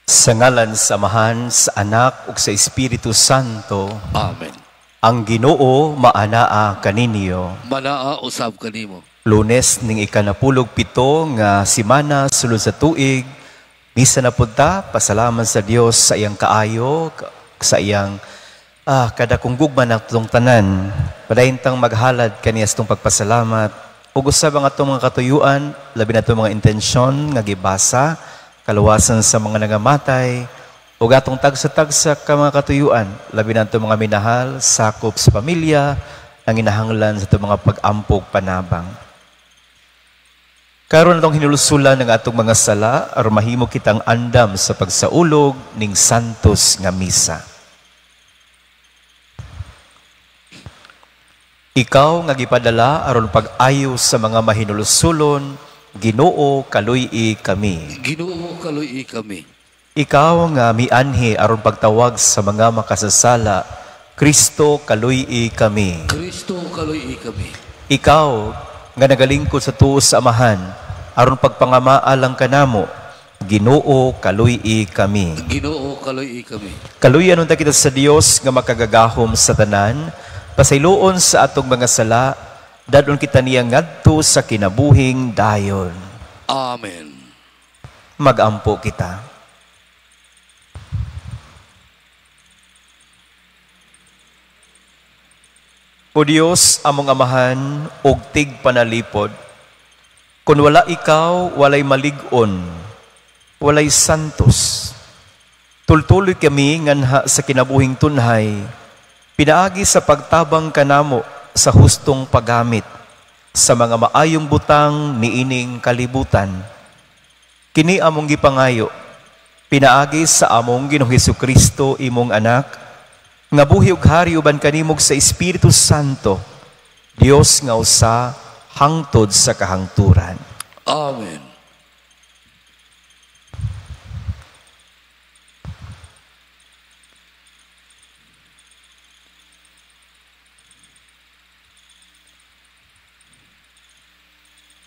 Sa ngalan sa Amahan, sa Anak ug sa Espiritu Santo. Amen. Ang Ginoo maanaa kaninyo. Manaa usab kanimo. Lunes ning 17 nga semana sulod sa tuig, misa na pud ta, pasalamat sa Dios sa iyang kaayo, sa iyang kadakong gugma natong tanan. Padayon tang maghalad kaniya sa atong pagpasalamat ug usab ang atong mga katuyuan, labi na atong mga intensyon nga gibasa, kaluwasan sa mga nangamatay, ug atong tagsa-tagsa ka mga katuyuan, labi na atong mga minahal, sakop sa pamilya, ang inahanglan sa atong mga pag-ampog panabang. Karon atong hinulsulan ng atong mga sala aron mahimo kitang andam sa pagsaulog ning santos nga misa. Ikaw nga gipadala aron pag-ayo sa mga mahinulsulon, Ginoo, kaluy-i kami. Ginoo, kaluy-i kami. Ikaw nga mianhi aron pagtawag sa mga makasasala, Kristo, kaluy-i kami. Kristo, kaluy-i kami. Ikaw nga nagalingkod sa tuo sa Amahan aron pagpangamaalang kanamo, Ginoo, kaluy-i kami. Ginoo, kaluy-i kami. Kaluyan unta kita sa Dios nga makagagahom sa tanan, pasayloon sa atong mga sala, dadon kita niya ngadto sa kinabuhing dayon. Amen. Magampo kita. O Dios, among Amahan, og tigpanalipod, kun wala ikaw, walay malig-on, walay santos. Tultuloy kami nganha sa kinabuhing tunhay, pinaagi sa pagtabang kanamo sa hustong paggamit sa mga maayong butang niining kalibutan. Kini among gipangayo, pinaagi sa among Ginoong Hesukristo, imong anak, nga buhi ug hari uban kanimog sa Espiritu Santo, Dios nga usa hangtod sa kahangturan. Amen.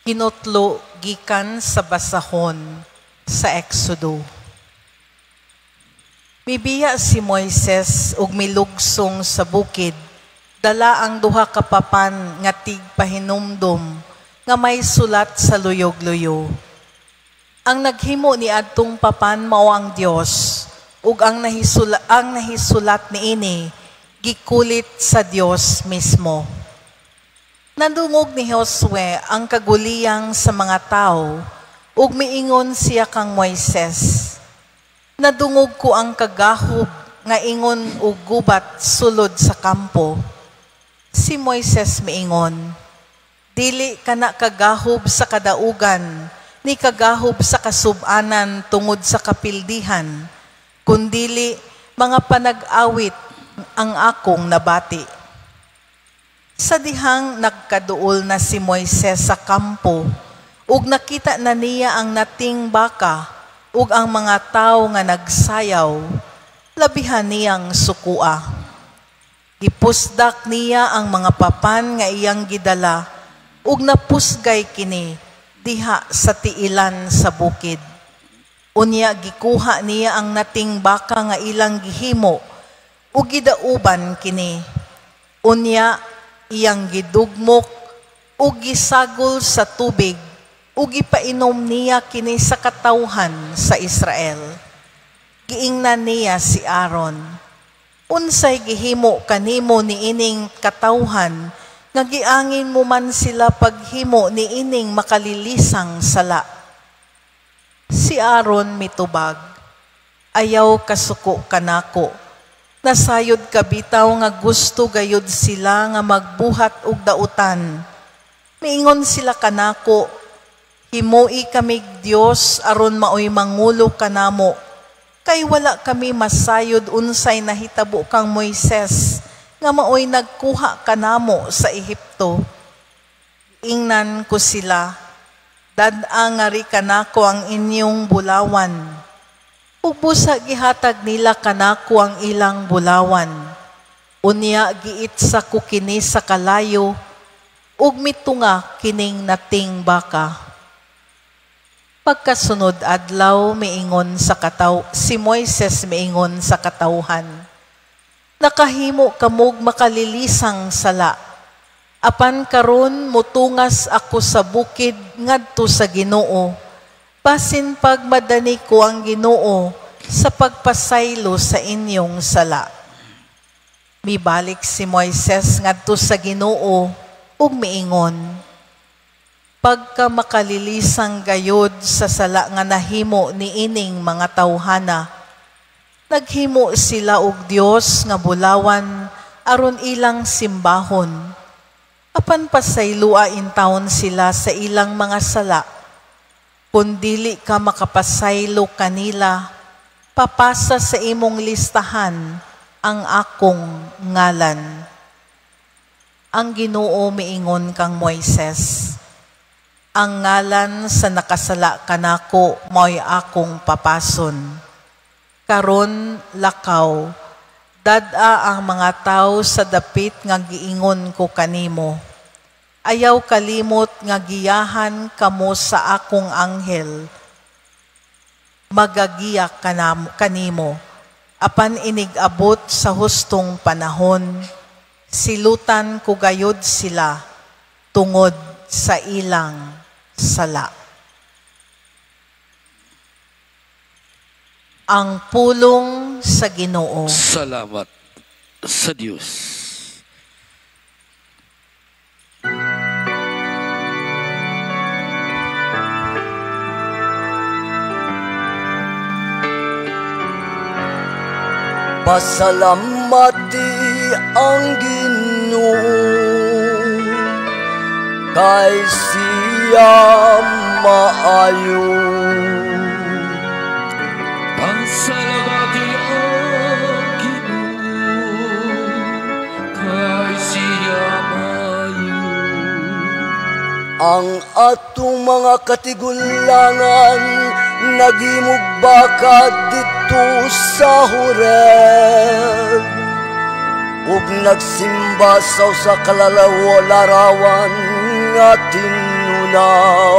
Hinutlo gikan sa basahon sa Exodo. Mibiya si Moises ug milugsong sa bukid, dala ang duha ka papan nga tigpahinumdom nga may sulat sa luyog-luyo. Ang naghimo ni adtong papan mao ang Dios, ug ang nahisulat niini gikulit sa Dios mismo. Nandungog ni Josue ang kaguliyang sa mga tao, ug miingon siya kang Moises, nadungog ko ang kagahob nga ingon og gubat sulod sa kampo. Si Moises miingon, dili kana kagahob sa kadaugan, ni kagahob sa kasubanan tungod sa kapildihan, kundili mga panag-awit ang akong nabati. Sa dihang nagkaduol na si Moises sa kampo, ug nakita na niya ang nating baka ug ang mga tawo nga nagsayaw, labihan niyang sukua. Gipusdak niya ang mga papan nga iyang gidala, ug napusgay kini diha sa tiilan sa bukid. Unya gikuha niya ang nating baka nga ilang gihimo, ug gidauban kini. Unya iyang gidugmok ug gisagol sa tubig, ug gipainom niya kini sa katawhan sa Israel. Giingnan niya si Aaron, unsay gihimo kanimo niining katawhan nga giangin mo man sila paghimo niining makalilisang sala? Si Aaron mitubag, ayaw kasuko kanako. Nasayod kabitaw nga gusto gayud sila nga magbuhat og dautan. Miingon sila kanako, himoi kamig Dios aron maoy mangulo kanamo. Kay wala kami masayod unsay nahitabo kang Moises nga maoy nagkuha kanamo sa Ehipto. Ingnan ko sila, dad-a nga ri kanako ang inyong bulawan. Ug busa gihatag nila kanako ang ilang bulawan. Unya giitsa ko kini sa kalayo, ug mitunga kining nating baka. Pagkasunod adlaw miingon sa kataw si Moises miingon sa katawhan, "Nakahimo kamog makalilisang sala. Apan karon mutungas ako sa bukid ngadto sa Ginoo. Basin pag madani ko ang Ginoo sa pagpasaylo sa inyong sala." Mibalik si Moises ngadto sa Ginoo ug miingon, "Pagka makalilisang gayod sa sala nga nahimo niining mga tawhana. Naghimo sila og Dios nga bulawan aron ilang simbahon. Apan pasaylua intawon sila sa ilang mga sala. Kung dili ka makapasaylo kanila, papasa sa imong listahan ang akong ngalan." Ang Ginoo miingon kang Moises, "Ang ngalan sa nakasala kanako mao'y akong papason. Karon lakaw, dad-a ang mga tawo sa dapit nga giingon ko kanimo. Ayaw kalimot nga giyahan kamo sa akong anghel. Magagiya kanimo. Apan inig-abot sa hustong panahon, silutan ko gayod sila tungod sa ilang sala." Ang pulong sa Ginoo. Salamat sa Dios. Pasalamati ang Ginoo, kay siya maayo. Pasalamati ang Ginoo, kay siya maayo. Ang atong mga katigulangan naghimog baka dito sa Horeb, ug nagsimba sa usa ka larawan nga tinunaw.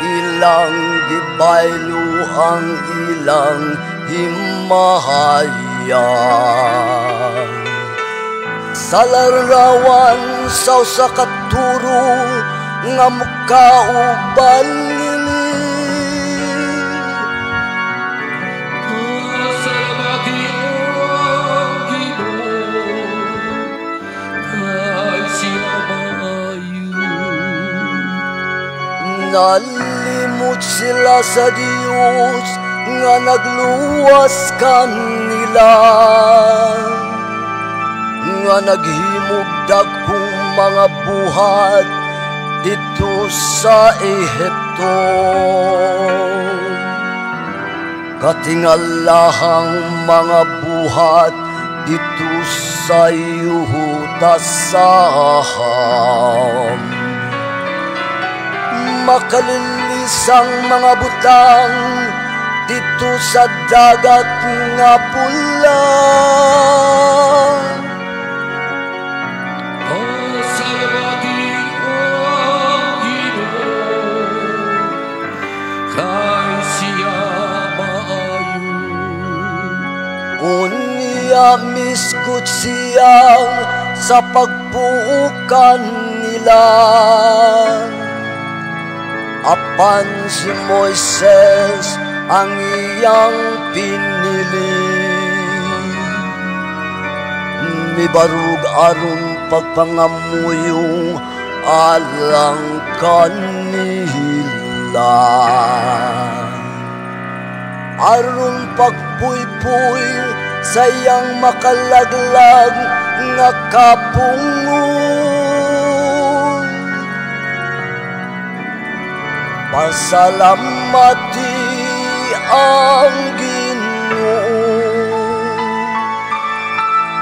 Ilang gibaylo ang ilang himahaya sa larawan sa usa ka turo nga mukauban nini. Pasalamati ang Ginoo, kay siya maayo. Nalimot sila sa Dios nga nagluwas kanila, nga naghimog dagkong mga buhat dito sa Ehipto. Katingalahang mga buhat dito sa Yuhuta sa Ham. Makalilisang mga butang dito sa dagat nga pula. Pasalamati ang Ginoo, kay siya maayo. Unya misgot siyang sa pagpuukan nila. Apan si Moises ang iyang pinili, mibarug aron pagpangamuyong alang kanila, aron pagpuypuy sa iyang makalaglag nga kapungon. Pasalamati ang Ginoo,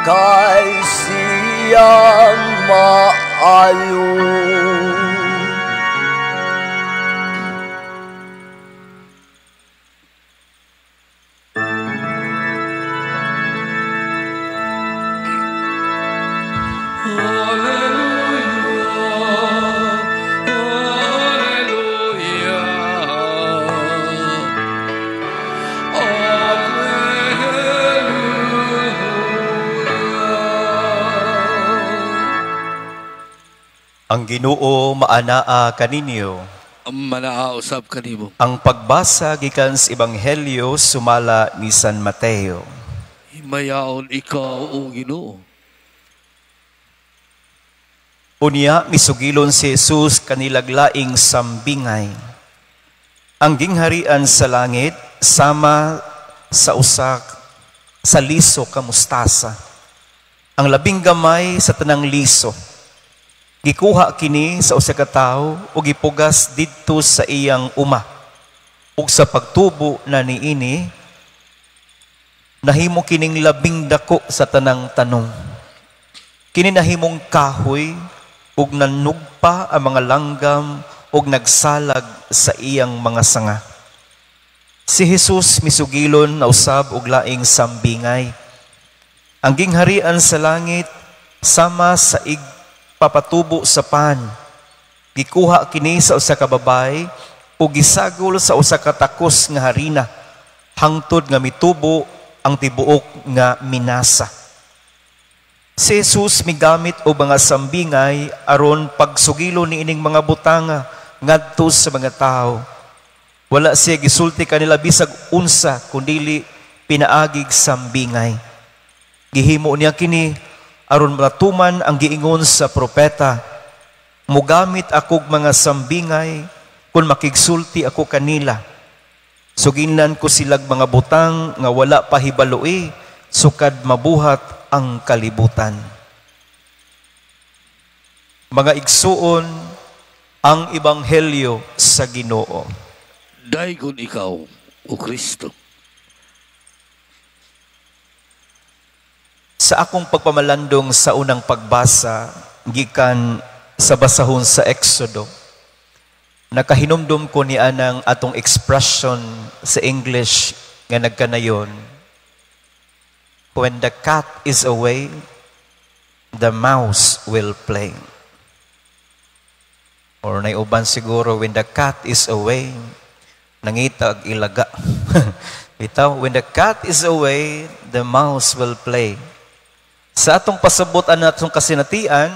kay siya maayo. Alleluia, alleluia. Ang Ginoo maanaa kaninyo. Manaa usab kanimo. Ang pagbasa gikan sa Ebanghelyo sumala ni San Mateo. Himayaon ikaw, o Ginoo. Unya misugilon si Jesus kanilag laing sambingay. Ang gingharian sa langit sama sa usa sa liso ka mustasa. Ang labing gamay sa tanang liso. Gikuha kini sa usa ka tawo ug gipugas didto sa iyang uma. Ug sa pagtubo na niini, nahimo kining labing dako sa tanang tanom. Kini nahimong kahoy ug nanugpa ang mga langgam ug nagsalag sa iyang mga sanga. Si Jesus misugilon na usab og laing sambingay. Ang gingharian sa langit sama sa igpapatubo sa pan. Gikuha kini sa usa ka babayi ug gisagol sa usa ka takos nga harina hangtod nga mitubo ang tibuok nga minasa. Si Jesus migamit og mga sambingay aron pagsugilo niining mga butanga ngadto sa mga tawo. Wala siya gisulti kanila bisag unsa kundili pinaagig sambingay. Gihimo niya kini aron matuman ang giingon sa propeta, "Mugamit akog mga sambingay kung makigsulti ako kanila. Suginlan ko silag mga butang nga wala pa hibaloi sukad mabuhat ang kalibutan." Mga igsuon, ang ebanghelyo sa Ginoo. Daygon ikaw, o Kristo. Sa akong pagpamalandong sa unang pagbasa, gikan sa basahon sa Exodo, nakahinumdum ko ni anang atong expression sa English nga nagkanayon, "When the cat is away, the mouse will play." Or naiuban siguro, "When the cat is away, nangitag ilaga." Bitaw, "When the cat is away, the mouse will play." Sa atong pasabot atong kasinatian,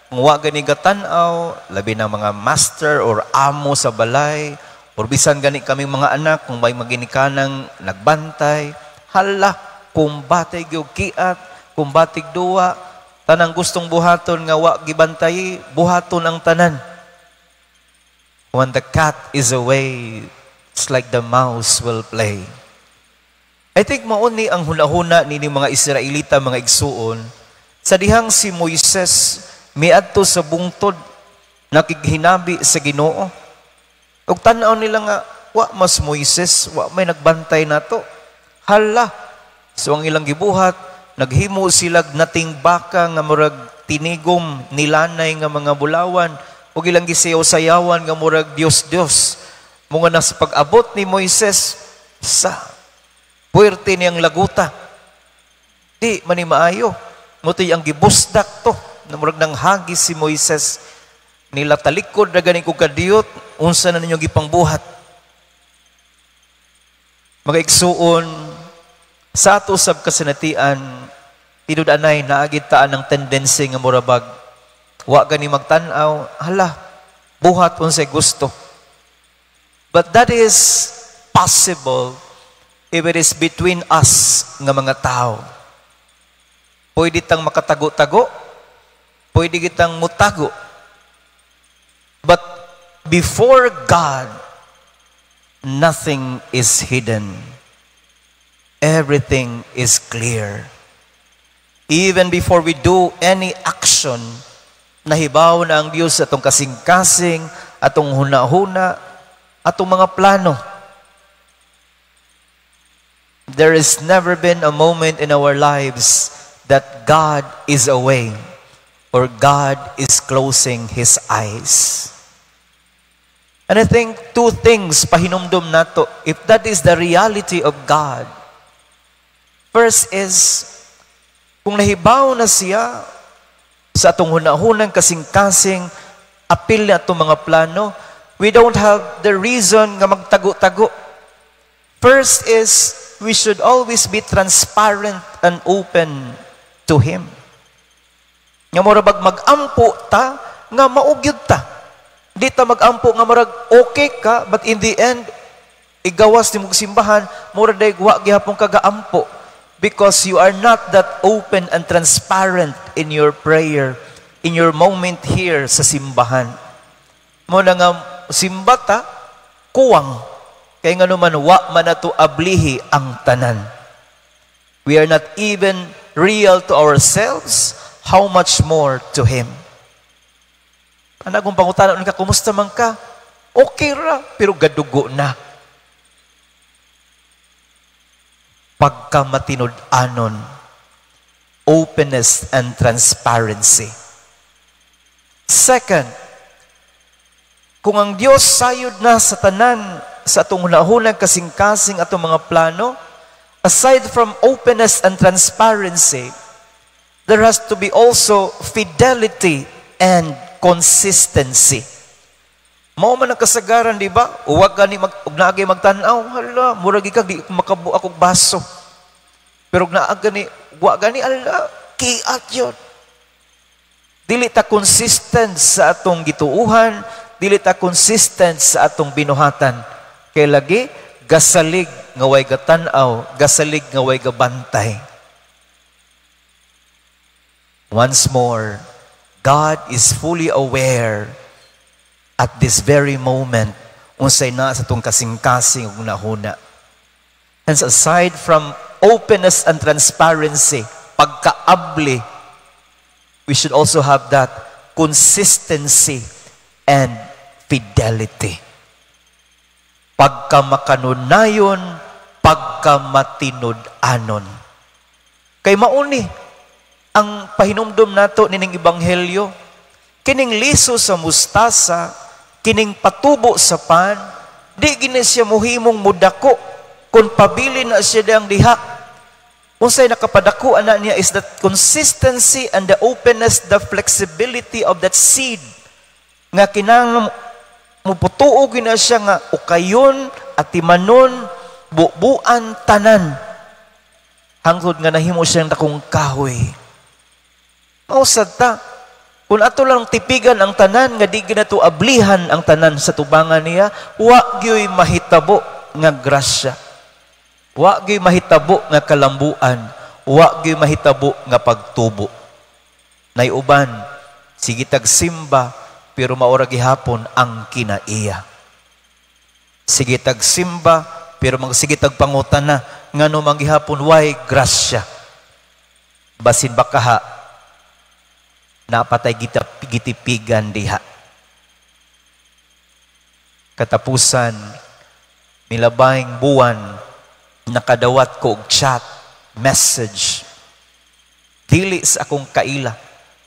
kung wa gani gatan-aw, labi na mga master or amo sa balay, or bisan gani kaming mga anak, kung may maginikanang nagbantay, hala, kumbate gyud kiat, kumbatig duwa, tanang gustong buhaton nga wa gibantay, buhaton ang tanan. When the cat is away, it's like the mouse will play. I think mao ni ang hunahuna nini mga Israelita, mga igsuon, sa dihang si Moises miadto sa bungtod nakighinabi sa Ginoo. Ug tan-aw nila nga wa mas Moises, wa may nagbantay nato. Hala. So ang ilang gibuhat, naghimo sila nating baka nga murag tinigom nilanay nga mga bulawan ug ilang gisayaw-sayawan nga murag Dios-Dios. Mga na sa pag-abot ni Moises sa puwerte niyang laguta. Di man ni maayo. Mutoy ang gibusdak to. Namurag nang hagis si Moises. Nila talikod na gani ko kadiyot, unsa na ninyo gipangbuhat. Mga igsuon, sa ato sab kasinatian, tinud-anay naagid taan ng tendency nga murabag wa gani magtan-aw, hala, buhat unsay gusto. But that is possible if it is between us nga mga tao. Pwede tang makatago-tago, pwede kitang mutago. But before God, nothing is hidden. Everything is clear. Even before we do any action, nahibaw na ang Diyos atong kasing-kasing, atong huna-huna, atong mga plano. There has never been a moment in our lives that God is away or God is closing His eyes. And I think two things pahinumdum nato if that is the reality of God. First is, kung nahibaw na siya sa atong hunahunang kasing-kasing, apil na atong mga plano, we don't have the reason nga magtago-tago. First is, we should always be transparent and open to Him. Nga mura bag mag-ampo ta, nga mao gyud ta. Di ta magampo nga marag okay ka, but in the end, igawas ni mong simbahan, mura day wa gihapon ka gaampo because you are not that open and transparent in your prayer, in your moment here sa simbahan. Mao na nga simba ta, kuwang. Kay nga naman, wa man nato ablihi ang tanan. We are not even real to ourselves, how much more to Him? Ana kung pangutana ka, "Kumusta man ka?" Okay ra, pero gadugo na. Pagkamatinud-anon, openness and transparency. Second, kung ang Dios sayod na sa tanan sa atong hunahunang kasing-kasing, atong mga plano, aside from openness and transparency, there has to be also fidelity and consistency. Mao man ang kasagaran, di ba? Uwag gani mag ug naagay magtan-aw, hala, murag ikag di makabuak og baso. Pero ug naa gani, wa gani, ala, kiat yun. Dili ta consistent sa atong gituuhan, dili ta consistent sa atong binuhatan. Kay lagi gasalig nga way gatan-aw, gasalig nga way gabantay. Once more, God is fully aware at this very moment unsay naa sa atong kasing-kasing ug nahuna. Hence, aside from openness and transparency, pagkaabli, we should also have that consistency and fidelity. Pagkamakanunayon, pagkamatinud-anon. Kay mauni ang pahinumdum nato nining ebanghelyo, kining liso sa mustasa, kining patubo sa pan, di gini siya muhimong mudako kung pabili na siya diyang diha. Unsay nakapadako ana niya is that consistency and the openness, the flexibility of that seed nga kinahanglan muputuo gina siya nga ukayon, atimanon, bubuan tanan hangtod nga nahimo siyang dakong kahoy. Mao sad ta, kung ato lang tipigan ang tanan nga di ginato ablihan ang tanan sa tubangan niya, wa gyoy mahitabo nga grasya. Wa gyoy mahitabo nga kalambuan, wa gyoy mahitabo nga pagtubo. Nay uban, sige tag simba, pero maura gihapon ang kinaiya. Sige tag simba, pero magsige tag pangutana ngano man gihapon way grasya. Basin bakaha napatay gita gitipigan diha. Katapusan, milabayng buwan, nakadawat ko og chat message. Dili sa akong kaila,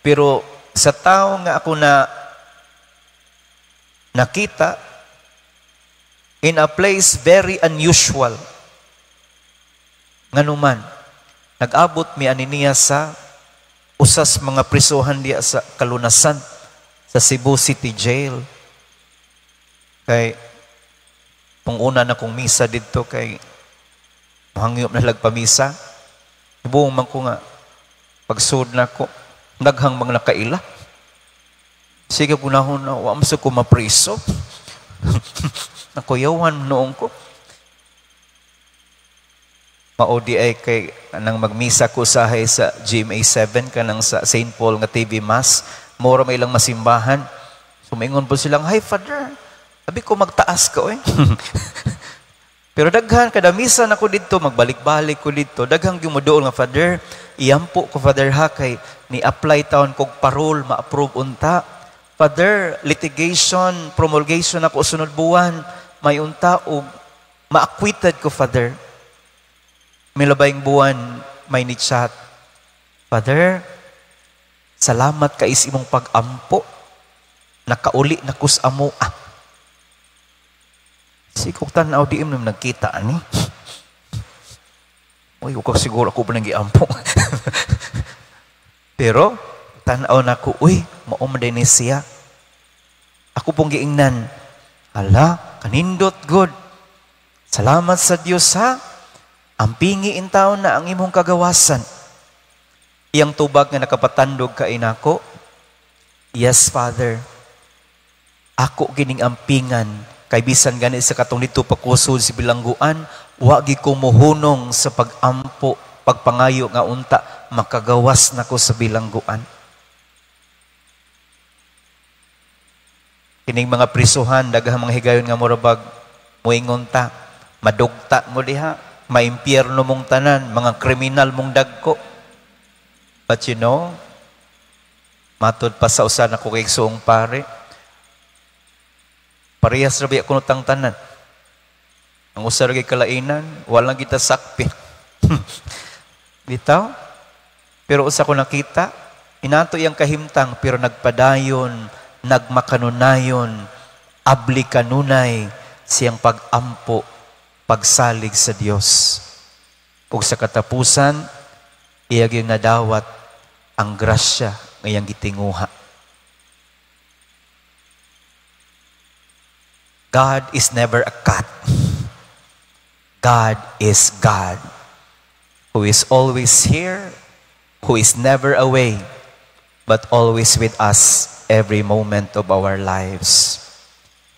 pero sa tao nga ako na nakita in a place very unusual. Nganuman, nag-abot mi ani niya sa usas mga prisuhan diya sa kalunasan sa Cebu City Jail. Kay pung una na kong misa didto kay mohangyop na lagpamisa. Ibuong man ko nga pagsud na ko, daghang mga nakaila. Sige gunahon na wa man ko mapriso. Nakuyawan noong ko. Mao di ay kay nang magmisa ko sahay sa GMA 7 kanang sa St. Paul nga TV Mass, mura may ilang masimbahan. Sumingon po silang, "Hi, Father." Sabi ko, "Magtaas ka, oy." Pero daghan, kada misa na ko didto, magbalik-balik ko didto, daghang gumudool nga, "Father, iyampo ko, Father, ha, kay ni-apply taon kog parole, ma-approve unta. Father, litigation, promulgation ako sunod buwan, may unta og ma-acquitted ko, Father." Milabayng buwan, may ni-chat, "Father, salamat kay sa imong pag-ampo. Nakauli na kus amo." Ah. Sikok tanaw, di im nagkita ani. Uy, ko siguro ako pa nang giampo. Pero, tanaw na ko, uy, mao man din ni siya. Ako pong giingnan, "Ala, kanindot good. Salamat sa Dios ha. Ampingi in taon na ang imong kagawasan." Iyang tubag nga nakapatandog ka inako, Yes, Father, ako kining ampingan, kay bisan gani sa katong dito pakusod si bilangguan, wa gi ko mohunong sa pagampo, pagpangayo nga unta makagawas nako sa bilangguan. Kining mga prisuhan, daghang mga higayon nga murabag moingon ta, madugta mo diha, maimpyerno mong tanan, mga kriminal mong dagko. But you know, matud pa sa usa nako kay igsoong pare, parehas ra biya kuno tang tanan. Ang usa ra kay kalainan, walang kita sakpi. Bitaw? Pero usa ko nakita, inato iyang kahimtang, pero nagpadayon, nagmakanunayon, abli kanunay siyang pagampo, pagsalig sa Dios. Ug sa katapusan, iya gyud nadawat ang grasya nga iyang gitinguha. God is never a cat. God is God, who is always here, who is never away, but always with us every moment of our lives.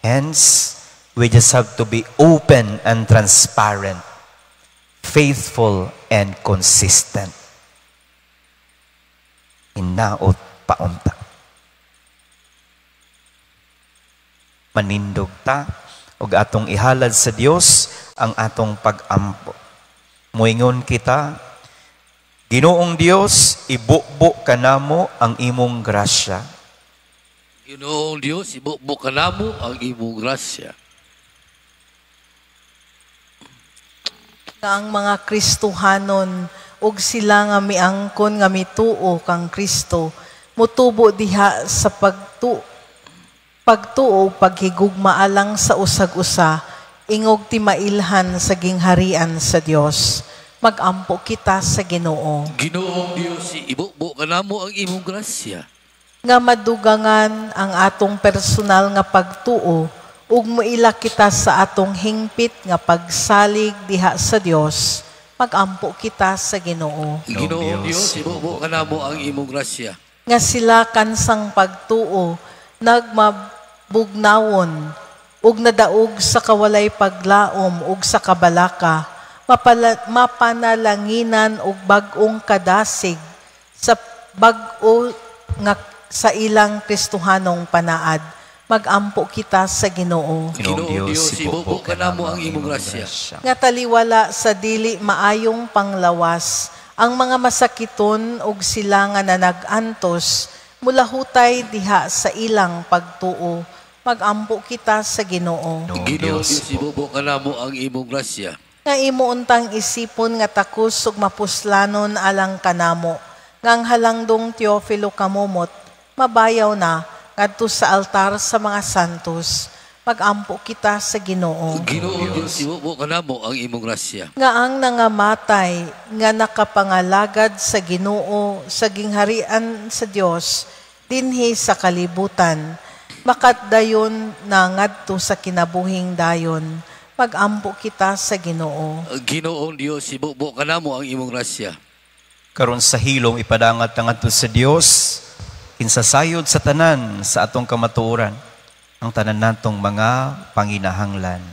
Hence, we just have to be open and transparent, faithful and consistent. Hinaot paunta. Manindog ta ug atong ihalad sa Dios ang atong pagampo. Moingon kita, Ginoong Dios, ibubo kanamo ang imong grasya. Ginoong Dios, ibubo kanamo ang imong grasya. Nga ang mga Kristohanon ug sila nga miangkon nga mituo kang Kristo, mutubo diha sa pagtuo paghigugma alang sa usag-usa, ingog ti mailhan sa gingharian sa Dios. Magampo kita sa Ginoo. Ginoong Dios, ibubo kanamo ang imong grasya. Nga madugangan ang atong personal nga pagtuo ug moila kita sa atong hingpit nga pagsalig diha sa Dios. Magampo kita sa Ginoo. Ginoong Dios, ibubo kanamo ang imong grasya. Nga sila kansang pagtuo nagmabugnawon ug nadaog sa kawalay paglaom ug sa kabalaka, mapanalanginan og bag-ong kadasig sa bag-o nga sa ilang Kristohanong panaad. Magampo kita sa Ginoo. Ginoong Dios, ibubo kanamo ang imong grasya. Nga taliwala sa dili maayong panglawas, ang mga masakiton og sila nga nanag-antos mulahutay diha sa ilang pagtuo. Magampo kita sa Ginoo. Ginoong Dios, ibubo kanamo ang imong grasya. Nga imo untang isipon nga takos ug mapuslanon alang kanamo, nga ang halangdong Teofilo kamumot mabayaw na ngadto sa altar sa mga santos. Magampo kita sa Ginoo. Ginoong Dios, ibubo kanamo ang imong grasya. Nga ang nangamatay nga nakapangalagad sa Ginoo sa gingharian sa Dios dinhi sa kalibutan, makatdayon na ngadto sa kinabuhing dayon. Magampo kita sa Ginoo. Ginoong Dios, ibubo kanamo ang imong grasya. Karon sa hilom ipadangat ngadto sa Dios, kinsa sayod sa tanan sa atong kamatuoran, ang tanan natong mga panginahanglan.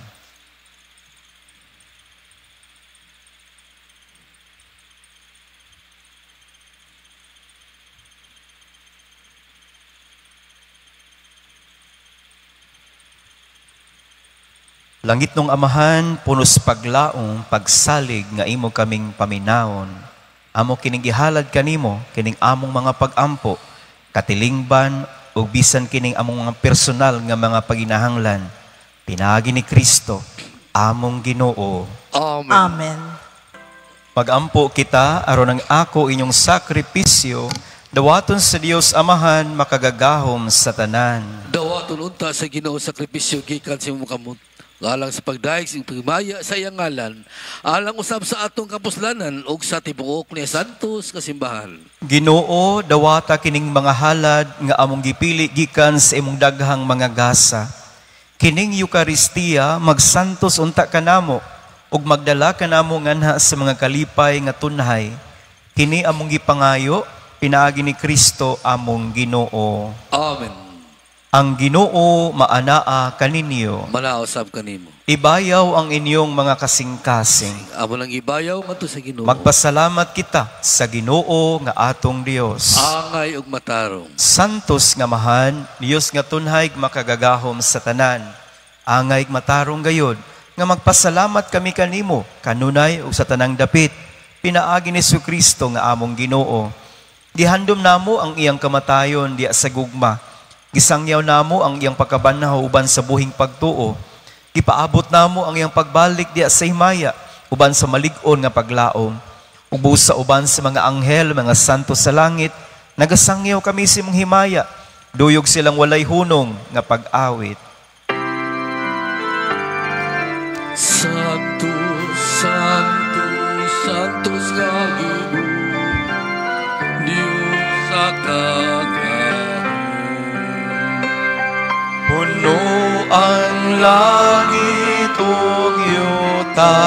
Langit nung Amahan, punos paglaong, pagsalig nga imo kaming paminawon. Amo kining gihalad kanimo, kining among mga pagampo, katilingban ug bisan kining among mga personal nga mga paginahanglan. Pinaagi ni Kristo, among Ginoo. Amen. Amen. Magampo kita aron ang ako inyong sakripisyo, dawaton sa Dios Amahan makagagahom sa tanan. Dawaton unta sa Ginoo sakripisyo gikan sa imong kamot, alang sa pagdayeg sa pagmaya sa iyang ngalan, alang usab sa atong kapuslanan ug sa tibuok ni Santos kasimbahan. Ginoo, dawata kining mga halad nga among gipili gikan sa imong daghang mga gasa. Kining Eukaristiya magsantos unta kanamo ug magdala kanamo nganha sa mga kalipay nga tunhay. Kini among gipangayo Pinaagi ni Kristo among Ginoo. Amen. Ang Ginoo maanaa kaninyo. Manausab kanimo. Ibayaw ang inyong mga kasing-kasing. Amo lang ibayaw ngadto sa Ginoo. Magpasalamat kita sa Ginoo nga atong Dios. Angay ug matarong. Santos nga mahan, Dios nga tunhay makagagahom sa tanan. Angay matarong gayod nga magpasalamat kami kanimo kanunay ug sa tanang dapit. Pinaagi ni Kristo nga among Ginoo. Gihandom namo ang iyang kamatayon diya sa gugma. Gisangyaw namo ang iyang pagkabanhaw uban sa buhing pagtuo. Gipaabot namo ang iyang pagbalik diya sa himaya uban sa malig-on nga paglaom. Ubos sa uban sa mga anghel, mga santo sa langit, nagasangyaw kami sa imong himaya. Duyog silang walay hunong nga pag-awit. Santo, Santo, Santos nga Ginoo, Diyos sa kagahom. Puno ang langit ug yuta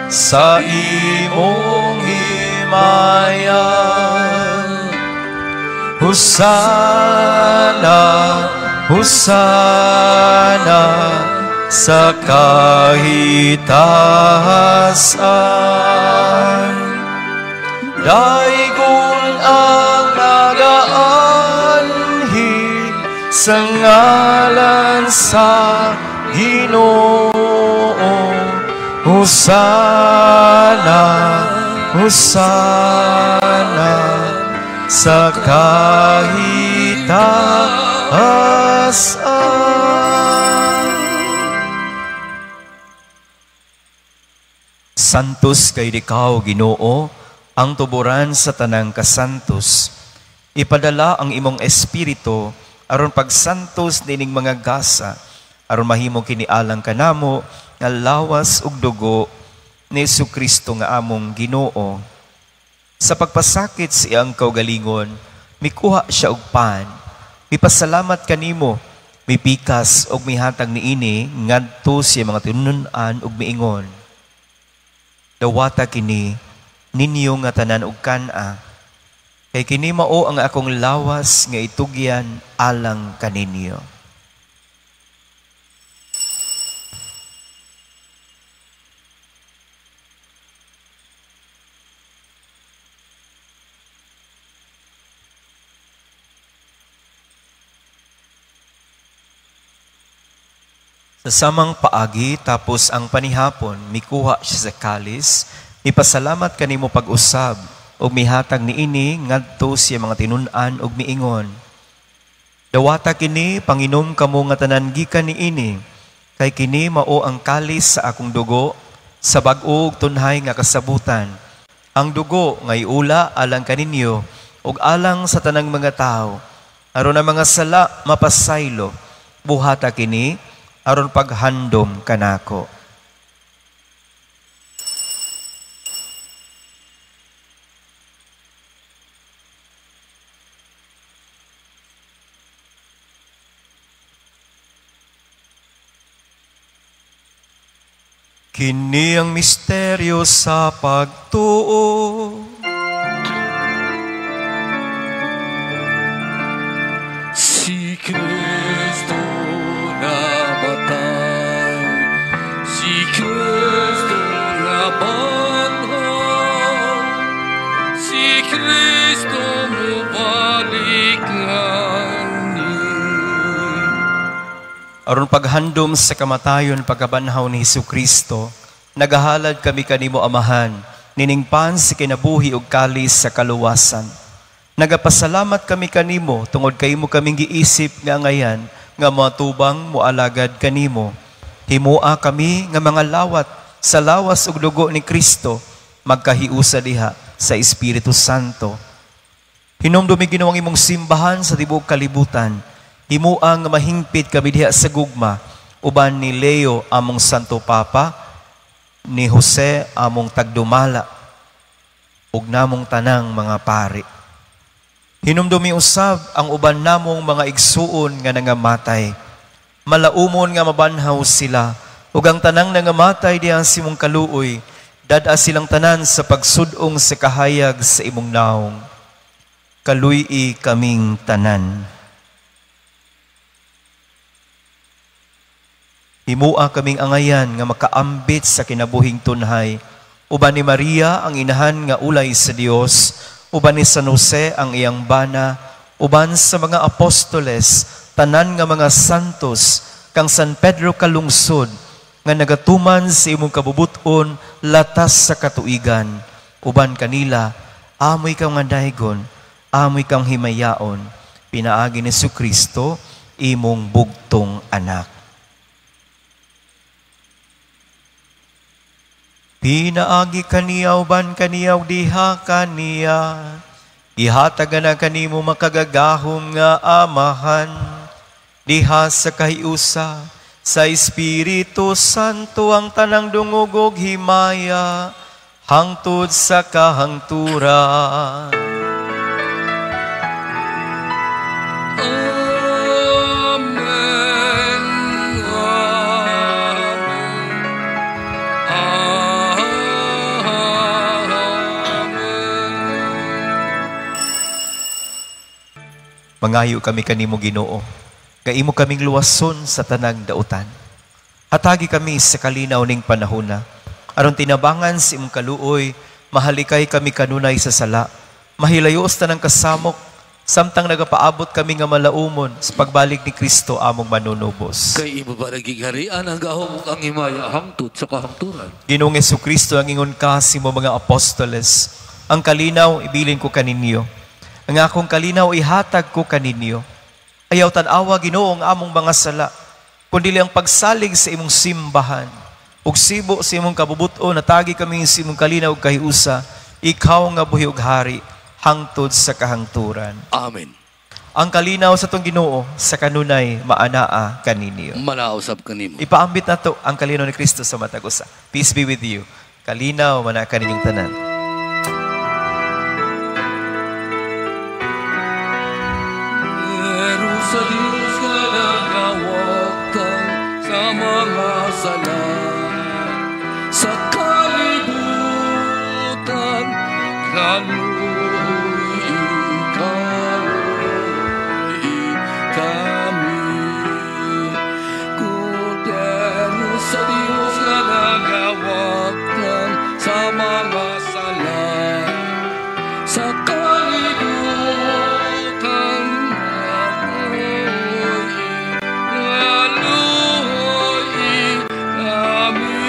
sa imong himaya. Hosana, Hosana sa kahitasan. Daygon ang nagaanhi sa ngalan sa Ginoo. Hosana, Hosana sa kahitasan. Santos kay ikaw, Ginoo, ang tuburan sa tanang kasantos. Ipadala ang imong espiritu aron pagsantos nining mga gasa, aron mahimo kinialang kanamo nga lawas ug dugo ni Jesucristo nga among Ginoo. Sa pagpasakit sa iyang kaugalingon, mikuha siya og pan, mipasalamat kanimo, mipikas og mihatag niini ngadto sa mga tinun-an ug miingon: Dawata kini ninyo nga tanan og kan-a, kay kini mao ang akong lawas nga itugyan alang kaninyo. Sa samang paagi, tapos ang panihapon, mikuha siya sa kalis, ipasalamat kanimo pag-usab, ug mihatag niini ngadto siya mga tinun-an ug miingon: Dawata kini, panginom kamo nga tanan gikan niini, kay kini mao ang kalis sa akong dugo, sa bag-o ug tunhay nga kasabutan. Ang dugo nga iula alang kaninyo ug alang sa tanang mga tawo, aron ang mga sala mapasaylo. Buhata kini aron paghandom kanako. Kini ang misteryo sa pagtuo. Si Kristo namatay, si Kristo nabanhaw, si Kristo mubalik ani. Aron paghandom sa kamatayon pagkabanhaw ni Hesukristo, nagahalad kami kanimo Amahan, niningpan sa kinabuhi ug kalis sa kaluwasan. Nagapasalamat kami kanimo tungod kay imo kaming giisip nga ngayan nga moatubang moalagad kanimo. Himoa kami nga mga lawat sa lawas ug dugo ni Kristo, magkahiusa diha sa Espiritu Santo. Hinumdumi Ginoo ang imong simbahan sa tibuok kalibutan. Himoa nga mahingpit kami diha sa gugma, uban ni Leo among Santo Papa, ni Jose among tagdumala, ug namong tanang mga pari. Hinumdumi usab ang uban namong mga igsuon nga nangamatay. Malaumon nga mabanhaw sila, ug ang tanang nangamatay diha sa imong kaluoy, dad-a silang tanan sa pagsud-ong sa kahayag sa imong naong. kaluy-i kaming tanan. Himua kaming angayan nga makaambit sa kinabuhing tunhay, uban ni Maria ang inahan nga ulay sa Dios, uban ni San Jose ang iyang bana, uban sa mga apostoles, tanan nga mga santos, kang San Pedro kalungsod, nga nagatuman sa imong kabubuton latas sa katuigan, uban kanila, amoy kang nga daygon, amoy kang himayaon, pinaagi ni Jesucristo, imong bugtong anak. Pinaagi kaniya uban kaniya ug diha kaniya, ihatag na kanimo makagagahom nga Amahan, diha sa kahiusa sa Espiritu Santo ang tanang dungog ug himaya hangtod sa kahangturan. Amen. Amen. Amen. Mangayo kami kanimo Ginoo, nga imo kaming luwason sa tanang dautan. Hatagi kami sa kalinaw ning panahona, aron tinabangan sa imong kaluoy, mahalikay kami kanunay sa sala, mahilayo sa tanang kasamok, samtang nagapaabot kami nga malaumon sa pagbalik ni Kristo among manunubos. Kay imo ba nagigharian ang gahom ug ang himaya hangtod sa kahangturan? Ginoong Hesukristo, ang ingon ka sa imong mga apostoles, ang kalinaw ibilin ko kaninyo, ang akong kalinaw ihatag ko kaninyo. Ayaw tan-awa, Ginoo, ang among mga sala, kundi ang pagsalig sa imong simbahan. Ug sibo sa imong kabubuton, natagi kami sa imong kalinaw ug kahiusa, ikaw nga buhi ug hari, hangtod sa kahangturan. Amen. Ang kalinaw sa tong Ginoo sa kanunay maanaa kaninyo. Manausab kanimo. Ipaambit nato ang kalinaw ni Kristo sa matag usa. Peace be with you. Kalinaw manaa kaninyong tanan. Pero sa Diyos nga nagawagtang sa mga sala sa kalibutan, kaluoy, kaluoy kami. Kordero sa Diyos nga nagawagtang sa mga sala sa kalibutan, kaluoy, kaluoy kami.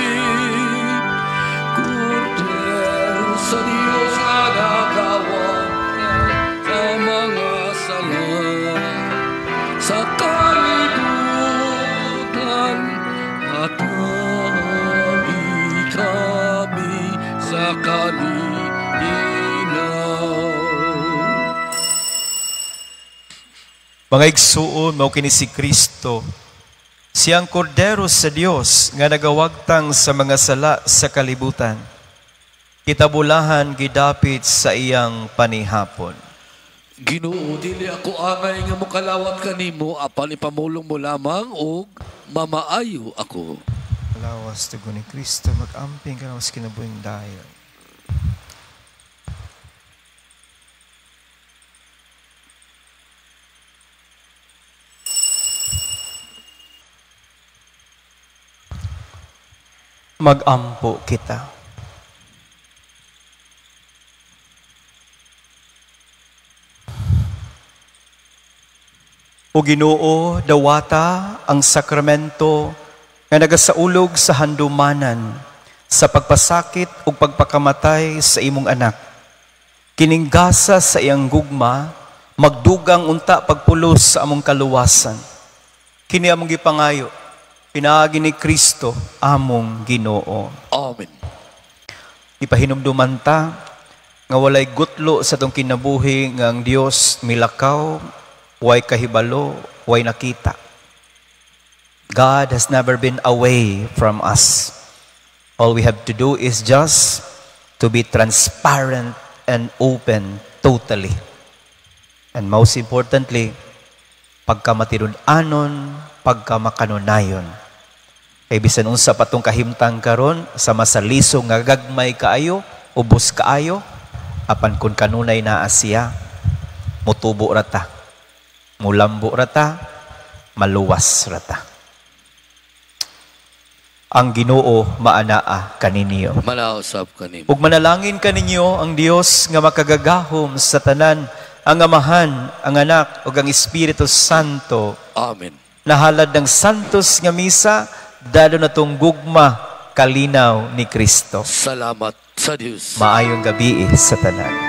Kordero sa Diyos nga nagawagtang sa mga sala sa kalibutan, hatagi kami sa kalinaw. Mga igsuon, mao kini si Kristo, siyang kordero sa Dios nga nagawagtang sa mga sala sa kalibutan. Kitabulahan gidapit sa iyang panihapon. Ginoo, dili ako angay nga mokalawat kanimo, apan ipamulong mo lamang og mamaayo ako. Lawas dugo ni Kristo, mag-amping ka sa kinabuhing dayon. Mag-ampo kita. O Ginoo, dawata ang sakramento nga nagasaulog sa handumanan sa pagpasakit ug pagpakamatay sa imong anak. Kining gasa sa iyang gugma, magdugang unta pagpulos sa among kaluwasan. Kini among gipangayo, pinaagi ni Kristo among Ginoo. Amen. Ipahinumduman ta nga walay gutlo sa atong kinabuhi nga ang Dios milakaw, way kahibalo, way nakita. God has never been away from us. All we have to do is just to be transparent and open totally. And most importantly, pagkamatinud-anon, pagkamakanunayon. Kay bisan unsa pa tong kahimtang karon sa masaliso nga gagmay kaayo, ubos kaayo, apan kun kanunay naa siya, Mutubo ra ta, mulambo ra ta, maluwas ra ta. Ang Ginoo maanaa kaninyo. Manaa usab kanimo. Ug manalangin kaninyo ang Dios nga makagagahom sa tanan, ang Amahan, ang Anak ug ang Espiritu Santo. Amen. Nahalad ng Santos nga Misa, dalo natong gugma kalinaw ni Kristo. Salamat sa Dios. Maayong gabi sa tanan.